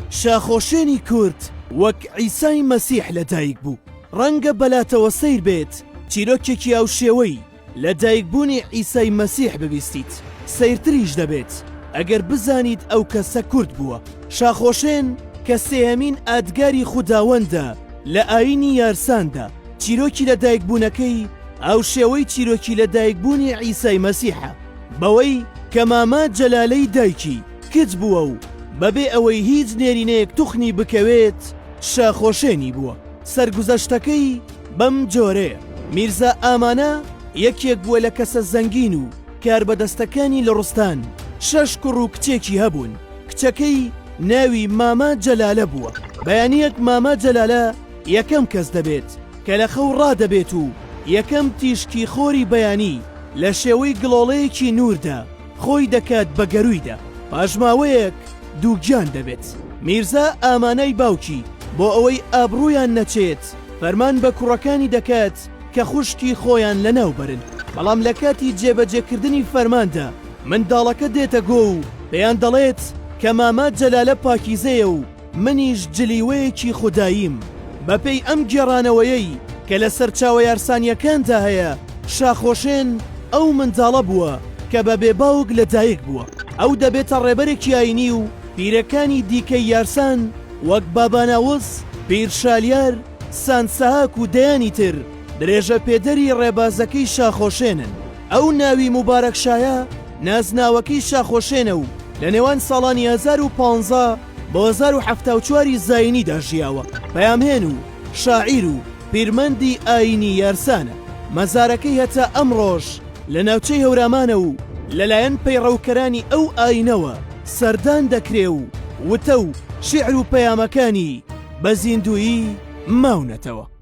شاخۆشێنی کورد وەک عیسای مەسیح لەدایک بوو. ڕەنگە بەلاتەوە سەیر بێت چیرۆکێکی هاوشێوەی لەدایکبوونی عیسای مەسیح ببیستیت، سەیرتریش دەبێت ئەگەر بزانیت ئەو کەسە کورد بووە. شاخۆشێن کە سێهەمین ئادگاری خوداوەندە لە ئایینی یارساندا، چیرۆکی لەدایکبوونەکەی هاوشێوەی چیرۆکی لەدایکبوونی عیسای مەسیحە، بەوەی کە مامە جەلالەی دایکی کچ بووە و بەبێ ئەوەی هیچ نێرینەیەک توخنی بکەوێت شاخۆشێنی بووە. سەرگوزەشتەکەی بەم جۆرەیە، میرزا ئامانە یەکێک بووە لە کەسە زەنگین و کاربەدەستەکانی لوڕستان، شەش کوڕ و کچێکی هەبوون، کچەکەی ناوی مامە جەلالە بووە. بەیانییەک مامە جەلالە یەکەم کەس دەبێت کە لە خەو ڕادەبێت و یەکەم تیشکی خۆری بەیانی لە شێوەی گڵۆڵەیەکی نووردا خۆی دەکات بە گەروویدا. پاش ماوەیەک دووگیان دەبێت. میرزا ئامانای باوکی بۆ ئەوەی ئابڕوویان نەچێت فەرمان بە کوڕەکانی دەکات کە خوشکی خۆیان لەناو بەرن، بەڵام لە کاتی جێبەجێکردنی فەرماندا منداڵەکە دێتە گۆ و پێیان دەڵێت کە مامە جەلالە پاکیزەیە و منیش جلیوەیەکی خوداییم. بەپێی ئەم گێڕانەوەیەی کە لە سەرچاوە یارسانییەکاندا هەیە، شاخۆشێن ئەو منداڵە بووە کە بە بێ باوک لە دایک بووە. ئەو دەبێتە ڕێبەرێکی ئایینی و پیرەکانی دیکەی یارسان وەک باباناوس، پیر شالیار، سانسەهاک و دەیانی تر درێژەپێدەری ڕێبازەکەی شاخۆشێنن. ئەو ناوی موبارەک شایە نازناوەکەی شاخۆشێنە و لە نێوان ساڵانی 1015 بۆ 1074 ی زایینیدا ژیاوە. پەیامهێن و شاعیر و پیرمەندی ئایینی یارسانە. مەزارەکەی هەتا ئەمڕۆش لە ناوچەی هەورامانە و لەلایەن پەیڕەوکەرانی ئەو ئایینەوە سەردان دەکرێ و وتە و شیعر و پەیامەکانی بە زیندوویی ماونەتەوە.